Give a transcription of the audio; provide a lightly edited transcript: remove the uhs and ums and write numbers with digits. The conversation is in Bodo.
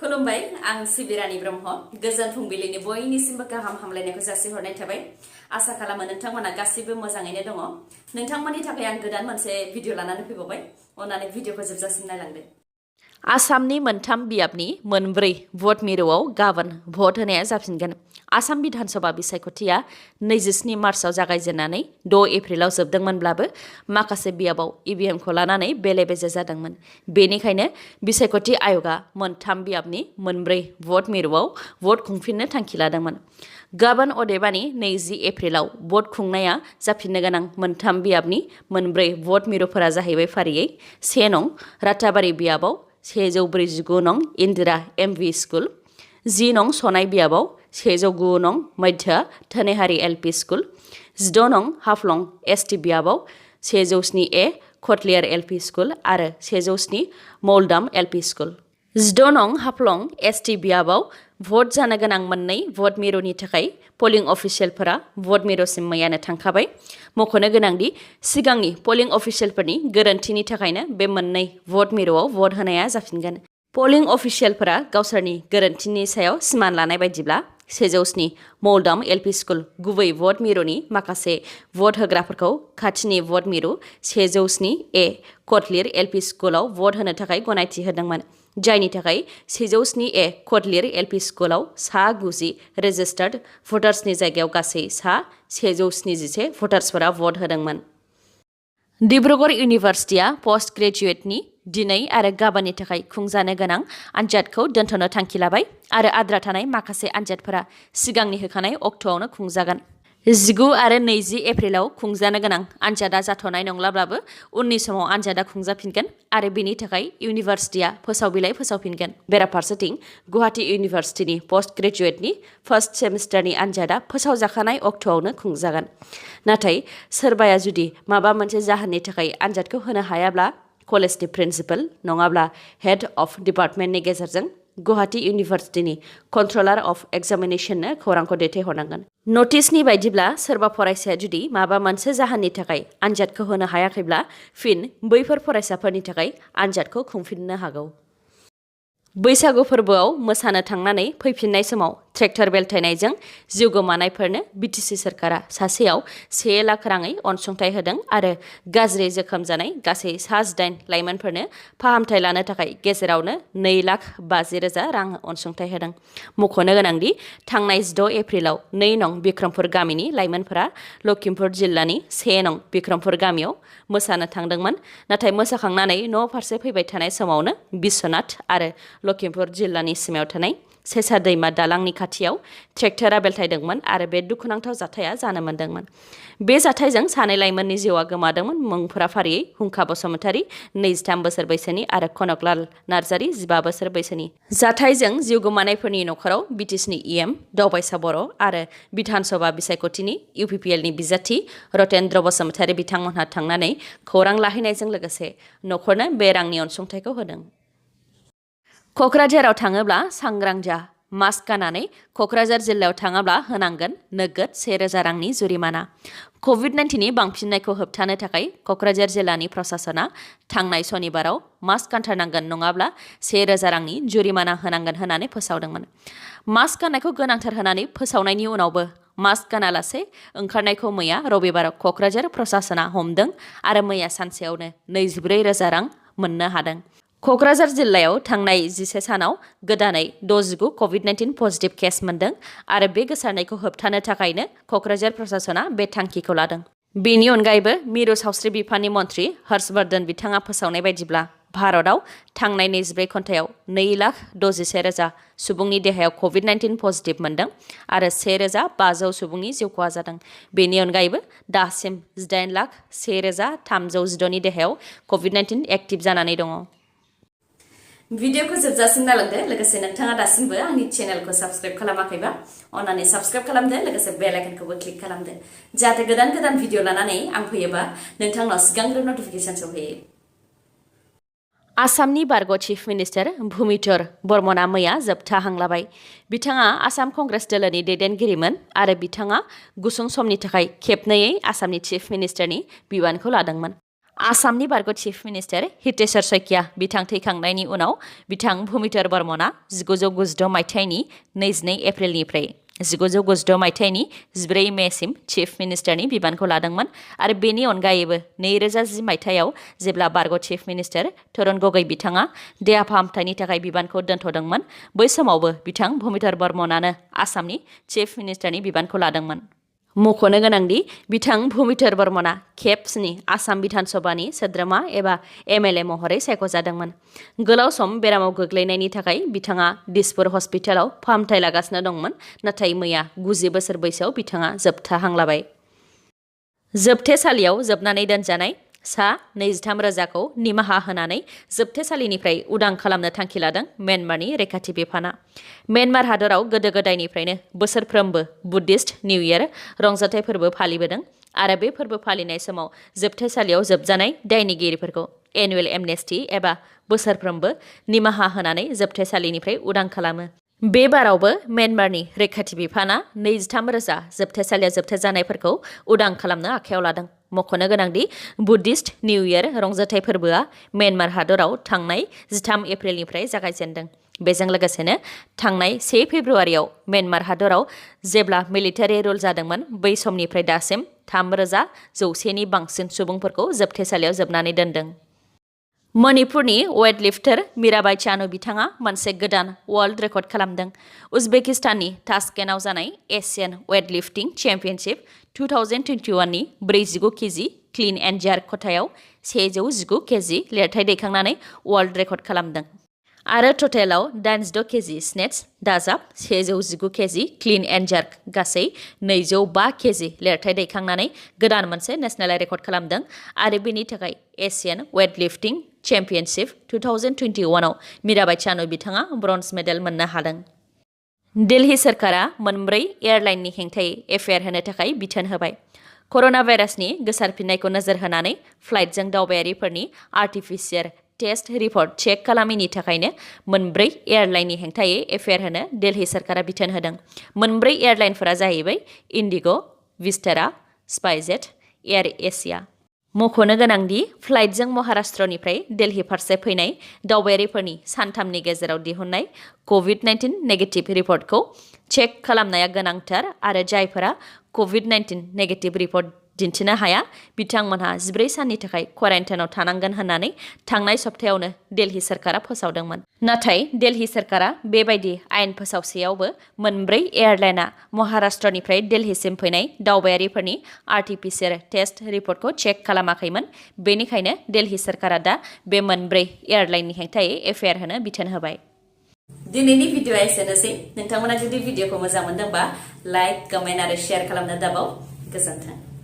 खुलुमबाय आं सिबिरानी ब्रह्म गोजोन फुंबिलिनि बयनिसिमबो गाहाम हामलायनायखौ जासिहरनाय थाबाय आसा खालामो नोंथांमोना गासिबो मोजाङैनो दङ नोंथांमोननि थाखाय आं गोदान मोनसे भिडिअ लानानै फैबावबाय अननानै भिडिअखौ जोबजासिम नायलांदो आसामनि मोनथाम बियाबनि मोनब्रै भट मिरुआव गाबोन भट होनाया जाफिनगोन आसाम बिधानसभा बिसायख'थिया 27 मार्चआव जागायजेननानै 6 एप्रिलाव जोबदोंमोनब्लाबो माखासे बियाबाव इभिएमखौ लानानै बेले-बेजे जादोंमोन बेनिखायनो बिसायख'थि आय'गा मोनथाम बियाबनि मोनब्रै भट मिरुआव भट खुंफिननो थांखि लादोंमोन गाबोन अदेबानि 20 एप्रिलाव भट खुंनाया जाफिननो गोनां मोनथाम बियाबनि मोनब्रै भट मिरुफोरा जाहैबाय फारियै 1 नं राताबारि बियाबाव 149 नं इन्दिरा एमभि स्कुल 10 नं सनाय बियाबाव 109 नं मध्य धनेहारि एलपि स्कुल 16 नं हाफ्लं एसटि बियाबाव 107 ए कटलियार एलपि स्कुल आरो 107 मौलदाम एलपि स्कुल 16 नं हाफ्लं एसटि बियाबाव भट जानो गोनां मोननै भट मिरुनि थाखाय पलिं अफिसियेलफोरा भट मिरुसिम मैयानो थांखाबाय मख'नो गोनांदि सिगांनि पलिं अफिसियेलफोरनि गोरोन्थिनि थाखायनो बे मोननै भट मिरुआव भट होनाया जाफिनगोन पलिं अफिसियेलफोरा गावसोरनि गोरोन्थिनि सायाव सिमान लानाय बायदिब्ला 107 मौलदाम एलपि स्कुल गुबै भट मिरुनि माखासे भट होग्राफोरखौ खाथिनि भट मिरु 107 ए कटलियार एलपि स्कुलाव भट होनो थाखाय गनायथि होदोंमोन जायनि थाखाय 107 ए कटलियार एलपि स्कुलाव सा 90 रेजिस्टार्ड भटार्सनि जायगायाव गासै सा 171 भटार्सफोरा भट होदोंमोन डिब्रुगड़ इउनिभार्सिटिया पस्ट ग्रेजुएटनि दिनै आरो गाबोननि थाखाय खुंजानो गोनां आनजादखौ दोनथ'नो थांखि लाबाय आरो आद्रा थानाय माखासे आनजादफोरा सिगांनि होखानाय अक्ट'आवनो खुंजागोन 19 आरो 20 एप्रिलाव खुंजानो गोनां आनजादा जाथ'नाय नंलाब्लाबो उननि समाव आनजादा खुंजाफिनगोन आरो बेनि थाखाय इउनिभार्सिटिया फोसाव बिलाइ फोसावफिनगोन बेराफारसेथिं गुवाहाटी इउनिभार्सिटिनि पस्ट ग्रेजुएटनि फार्स्ट सेमिस्टारनि आनजादा फोसावजाखानाय अक्ट'आवनो खुंजागोन नाथाय सोरबाया जुदि माबा मोनसे जाहोननि थाखाय आनजादखौ होनो हायाब्ला कलेजनि प्रिन्सिपाल नङाब्ला हेड अफ डिपार्टमेन्टनि गेजेरजों गुवाहाटी इउनिभार्सिटिनि कन्ट्रलार अफ एक्जामिनेशननो खौरांखौ दैथायहरनांगोन नटिसनि बायदिब्ला सोरबा फरायसाया जुदि माबा मोनसे जाहोननि थाखाय आनजादखौ होनो हायाखैब्ला फिन बैफोर फरायसाफोरनि थाखाय आनजादखौ खुंफिननो हागौ बैसागु फोरबोआव मोसानो थांनानै फैफिननाय समाव ट्रेक्टर बेलथायनायजों जिउ गोमानायफोरनो बिटिसि सरकारा सासेयाव 1 लाख राङै अनसुंथाइ होदों आरो गाज्रि जोखोम जानाय गासै 18 लाइमोनफोरनो फाहामथाय लानो थाखाय गेजेरावनो 2,50,000 रां अनसुंथाइ होदों मख'नो गोनांदि थांनाय 6 एप्रिलाव 2 नं बिक्रमपुर गामिनि लाइमोनफोरा लखिमपुर जिल्लानि 1 नं बिक्रमपुर गामियाव मोसानो थांदोंमोन नाथाय मोसाखांनानै न' फारसे फैबाय थानाय समावनो बिश्वनाथ आरो लखिमपुर जिल्लानि सिमायाव थानाय सेसा दैमा दालांनि खाथियाव ट्रेक्टरा बेलथायदोंमोन आरो बे दुखुनांथाव जाथाया जानो मोन्दोंमोन बे जाथायजों सानै लाइमोननि जिउआ गोमादोंमोन मुंफोरा फारियै हुंखा बसुमतारी 23 बोसोर बैसोनि आरो कनकलाल नार्जारी 15 बोसोर बैसोनि जाथायजों जिउ गोमानायफोरनि न'खराव बिटिसिनि इएम दावबायसा बर' आरो बिधानसभा बिसायख'थिनि इउपिपिएलनि बिजाथि रतेन्द्र बसुमतारी बिथांमोनहा थांनानै खौरां लाहैनायजों लोगोसे न'खरनो बे रांनि अनसुंथाइखौ होदों क'क्राझाराव थाङोब्ला सांग्रां जा मास्क गाननानै क'क्राझार जिल्लायाव थाङाब्ला होनांगोन नोगोद 1,000 रांनि जुरिमाना कभिड-19नि बांफिननायखौ होबथानो थाखाय क'क्राझार जिल्लानि प्रशासना थांनाय सनिबाराव मास्क गानथारनांगोन नङाब्ला 1,000 रांनि जुरिमाना होनांगोन होननानै फोसावदोंमोन मास्क गाननायखौ गोनांथार होनानै फोसावनायनि उनावबो मास्क गानालासे ओंखारनायखौ मैया रबिबाराव क'क्राझार प्रशासना हमदों आरो मैया सानसेयावनो 24,000 रां मोननो हादों क'क्राझार जिल्लायाव थांनाय 11 सानाव गोदानै 69 कभिड-19 पजिटिभ केस मोन्दों आरो बे गोसारनायखौ होबथानो थाखायनो क'क्राझार प्रशासना बे थांखिखौ लादों बेनि अनगायैबो मिरु सावस्रि बिफाननि मन्थ्रि हर्षवर्धन बिथाङा फोसावनाय बायदिब्ला भारतआव थांनाय 24 घन्टायाव 2,61,000 सुबुंनि देहायाव कभिड-19 पजिटिभ मोन्दों आरो 1,500 सुबुंनि जिउ खहा जादों बेनि अनगायैबो दासिम 18,01,316 नि देहायाव कभिड-19 एक्टिभ जानानै दङ भिडिअखौ जोबजासिम नायलांदो लोगोसे नोंथाङा दासिमबो आंनि चेनेलखौ साबस्क्राइब खालामाखैबा अन्नानै साबस्क्राइब खालामदो लोगोसे बेल आइकनखौबो क्लिक खालामदो जाहाथे गोदान गोदान भिडिअ लानानै आं फैयोबा नोंथांनाव सिगांग्रो नटिफिकेसन सौहैयो आसामनि बारग' चिफ मिनिस्टार भुमिधर बर्मना मैया जोबथा हां लाबाय बिथाङा आसाम कंग्रेस दोलोनि दैदेनगिरिमोन आरो बिथाङा गुसुं समनि थाखाय खेबनैयै आसामनि चिफ मिनिस्टारनि बिबानखौ लादोंमोन आसामनि बारग' चिफ मिनिस्टार हितेश्वर शइकिया बिथां थैखांनायनि उनाव बिथां भूमिधर बर्मना 1996 मायथाइनि 22 एप्रिलनिफ्राय 1996 मायथाइनि 14 मेसिम चिफ मिनिस्टारनि बिबानखौ लादोंमोन आरो बेनि अनगायैबो 2010 मायथाइयाव जेब्ला बारग' चिफ मिनिस्टार तरुण गगৈ बिथाङा देहा फाहामथायनि थाखाय बिबानखौ दोनथ'दोंमोन बै समावबो बिथां भूमिधर बर्मनानो आसामनि चिफ मिनिस्टारनि बिबानखौ लादोंमोन। मख'नो गोनांदि बिथां भूमिधर बर्मना खेब 7 आसाम बिधान सभानि सोद्रोमा एबा MLA महरै सायख'जादोंमोन। गोलाव सम बेरामाव गोग्लैनायनि थाखाय बिथाङा दिसपुर हस्पिटालाव फाहामथाय लागासिनो दंमोन, नाथाय मैया 90 बोसोर बैसोआव बिथाङा जोबथा हां लाबाय। जोबथेसालियाव जोबनानै दोनजानाय सा 23,000खौ निमाहा होनानै जोबथेसालिनिफ्राय उदां खालामनो थांखि लादों म्यानमारनि रैखाथि बिफाना। म्यानमार हादराव गोदो गोदायनिफ्रायनो बोसोरफ्रोमबो बुद्धिस्ट निउ इयार रंजाथाइ फोरबो फालिबोदों आरो बे फोरबो फालिनाय समाव जोबथेसालियाव जोबजानाय दायनिगिरिफोरखौ एनुवेल एमनेस्टि एबा बोसोरफ्रोमबो निमाहा होनानै जोबथेसालिनिफ्राय उदां खालामो। बे बारावबो म्यानमारनि रैखाथि बिफाना 23,000 जोबथेसालियाव जोबथेजानायफोरखौ उदां खालामनो आखायाव लादों। मख'नो गोनांदि बुद्धिस्ट निउ इयार रंजाथाइ फोरबोआ म्यानमार हादराव थांनाय 13 एप्रिलनिफ्राय जागायजेन्दों। बेजों लोगोसेनो थांनाय 1 फेब्रुआरियाव म्यानमार हादराव जेब्ला मिलिटारि रुल जादोंमोन बै समनिफ्राय दासिम 3,100नि बांसिन सुबुंफोरखौ जोबथेसालियाव जोबनानै दोनदों। मणिपुरनि वेटलिफ्टार मीराबाई चानु बिथाङा मोनसे गोदान वर्ल्ड रेकर्ड खालामदों। उजबेकिस्ताननि ताशकेन्टआव जानाय एशियान वेटलिफ्टिं चेम्पियनशिप 2021नि 45 केजि क्लिन एन्ड जार्क खथायाव 119 केजि लिरथाय दैखांनानै वर्ल्ड रेकर्ड खालामदों आरो टटेलाव 86 केजि स्नेट्स दाजाब 119 केजि क्लिन एन्ड जार्क गासै 205 केजि लिरथाय दैखांनानै गोदान मोनसे नेशनेल रेकर्ड खालामदों आरो बेनि थाखाय एशियान वेटलिफ्टिं चेम्पियनशिप 2021आव मीराबाई चानु बिथाङा ब्रन्ज मेडेल मोननो हादों। दिल्ली सोरखारा मोनब्रै एयारलाइननि हेंथायै एफआइआर होनो थाखाय बिथोन होबाय। कर'ना भाइरासनि गोसारफिननायखौ नोजोर होनानै फ्लाइटजों दावबायारिफोरनि आर्टिफिसियेल टेस्ट रिपर्ट चेक खालामैनि थाखायनो मोनब्रै एयारलाइननि हेंथायै एफआइआर होनो दिल्ली सोरखारा बिथोन होदों। मोनब्रै एयारलाइनफोरा जाहैबाय इन्डिग', विस्टारा, स्पाइसजेट, एयार एसिया। मख'नो गोनांदि फ्लाइटजों महाराष्ट्रनिफ्राय दिल्ली फारसे फैनाय दावबायारिफोरनि सानथामनि गेजेराव दिहुननाय COVID-19 नेगेटिभ रिपर्टखौ चेक खालामनाया गोनांथार आरो जायफोरा COVID-19 नेगेटिभ रिपर्ट दिन्थिनो हाया बिथांमोनहा 14 साननि थाखाय क्वारेन्टाइनाव थानांगोन होननानै थांनाय सप्तायावनो दिल्ली सोरखारा फोसावदोंमोन। नाथाय दिल्ली सोरखारा बेबायदि आयेन फोसावसेयावबो मोनब्रै एयारलाइना महाराष्ट्रनिफ्राय दिल्लीसिम फैनाय दावबायारिफोरनि आर्टिफिसियेल टेस्ट रिपर्टखौ चेक खालामाखैमोन। बेनिखायनो दिल्ली सोरखारा दा बे मोनब्रै एयारलाइननि हेंथायै एफआइआर होनो बिथोन होबाय। दिनैनि भिडिअ'आ एसेनोसै। नोंथांमोना जुदि भिडिअ'खौ मोजां मोनदोंबा लाइक, कमेन्ट आरो शेयार खालामनो दाबाव। गोजोन्थों।